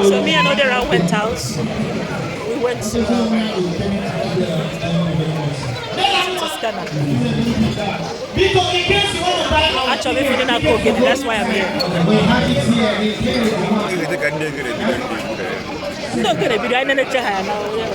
So me and Odera went out. We went to Toscana. Biko, in case you want to buy our Achọrọ m ịfụ ndị na-akụ ogene, that's why I'm here. We have it here. It's here if you want. Dị ka ndị egere bido ndị egwu. Ndị ogene bido, anyị na-eche ha ya na ya.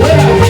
Yeah.